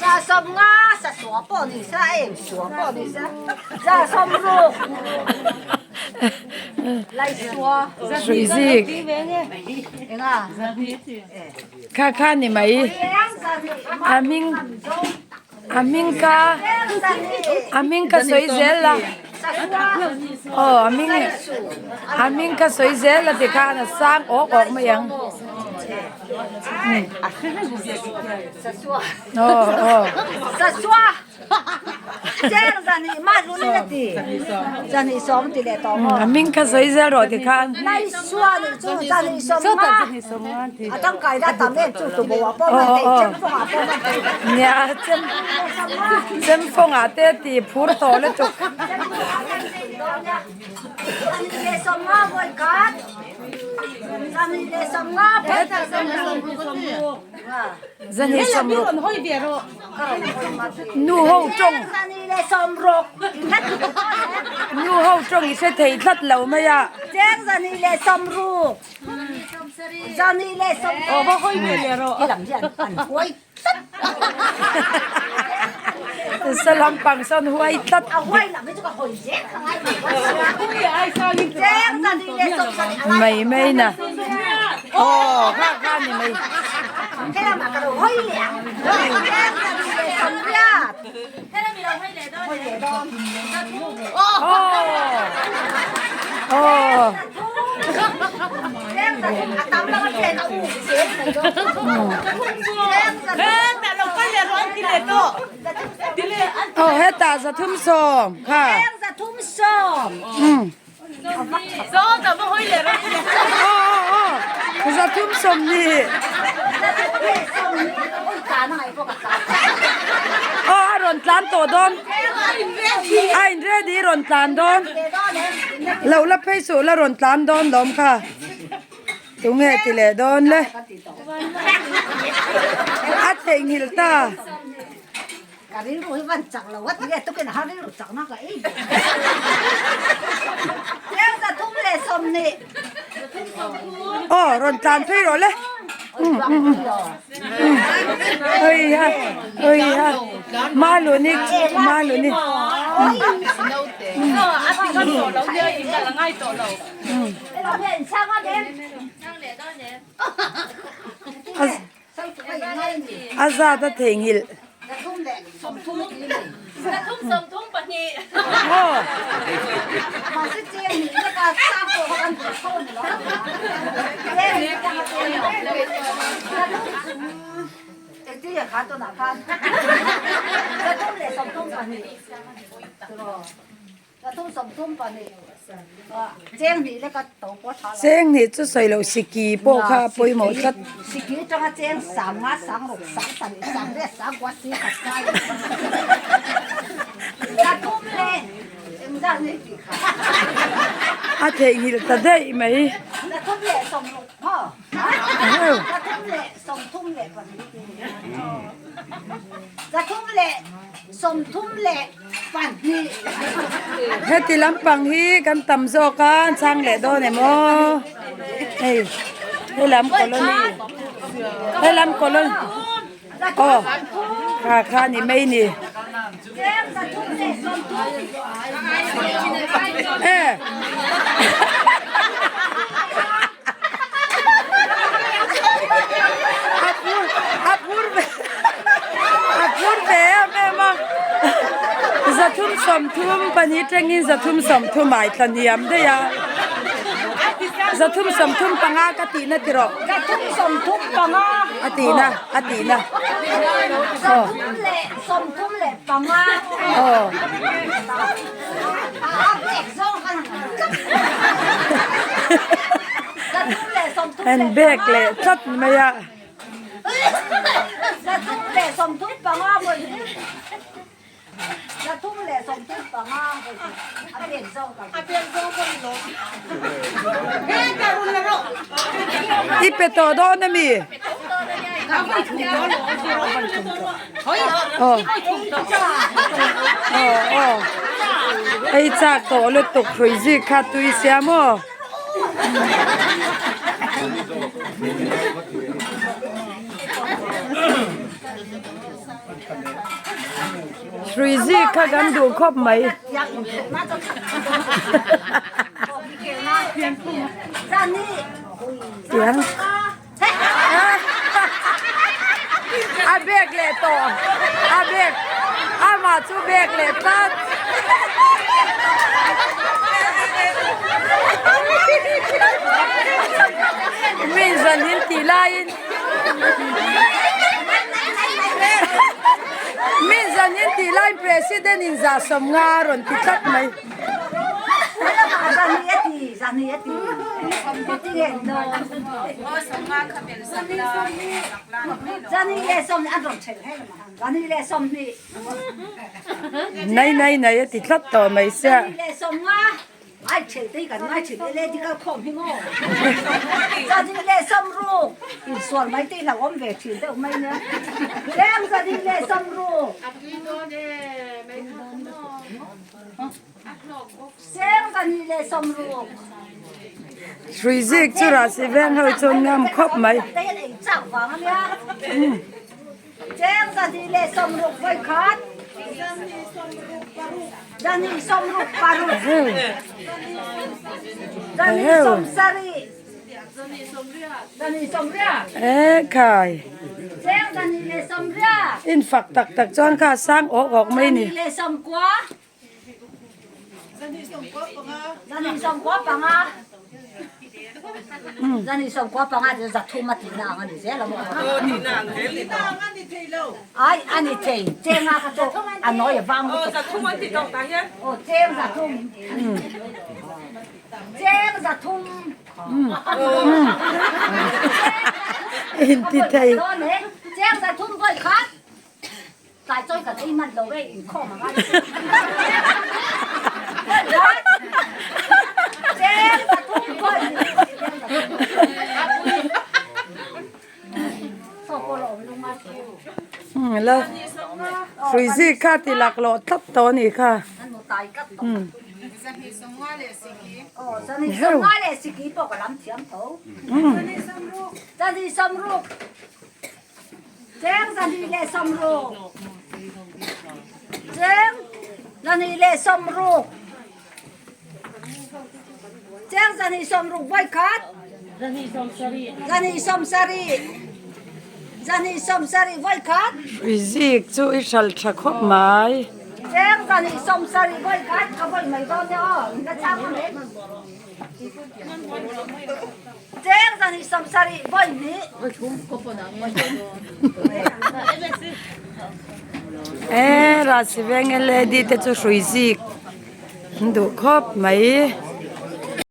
Za 50 sa sua pawh ni se a eng sua pawh ni se 60 lai sua. Hruizik. Enga. Kha kha ni mai. A hming a hming ka a hming ka sawi zel la. Aw a hming a hming ka sawi zel la tikhan a sang awk awk mai ang. A hming kha sawi zel rawh tikhan. Nia chem chem fawngah te ti phur tawh lutuk. Nu ho tawng nu ho tawng i hre thei tlat lo mai a. Sa lampang sawn huai tlat. Mai mai na. Aw kha kha ni mai. Aw. Aw hetah 370 kha. Aw 320. Aw a rawn tlan tawh dawn. A in ready rawn tlan dawn. Lo la phei suh la rawn tlan dawn lawm kha. Tunge ti leh dawn le. A theihnghilh ta. Ka rilru hi van chak lo a ti nge tukin a rilru chak na ka ei ber. 320. Aw rawn tlan phei rawh le. Oi ha oi ha Maluni Maluni. A zat a theihnghilh. Cheng hnih chu sawi loh siki pawh kha a pawimawh tlat. A theihnghilh ta daih mai. Heti lampang hi kan tam zawk a an chhang leh dawn em aw hei helam colony helam colony aw kha kha ni mai ni e a phur a phur ve a phur ve em em a 332 tengin 330 ai tla hniam daih a 335 ka tihna ti rawh a tihna a tihna aw aw An bag leh tlat mai a. I pe tawh dawn a mi? Aw aw ei chak tawh lutuk hrui zik kha tui sia maw. Hrui zik kha kan duh khawp mai. Tiang. A bek leh tawh. A bek. Amah chu bek leh tlat. Mi zan in tih laiin Mi zan in tih laiin President in zah 50 a rawn ti tlat mai. Nai nai nai a ti tlat tawh mai sia. Hrui zik chu rah si veng ho chuan ngam khawp mai. Ekhai in fak tak tak chuan kha sang awk awk mai ni. In ti thei. La hrui zik kha ti laklawh tlat tawh a nih kha. Cheng 260. Cheng 260. Cheng 260 voi khat. 270. 270 voi khat. Hrui zik chu i hral tha khawp mai. Cheng 270 voi khat ka voi mai dawn nia aw. In la chang a mai. Cheng 270 voi hnih. E Rasi veng lady te chu hrui zik an duh khawp mai.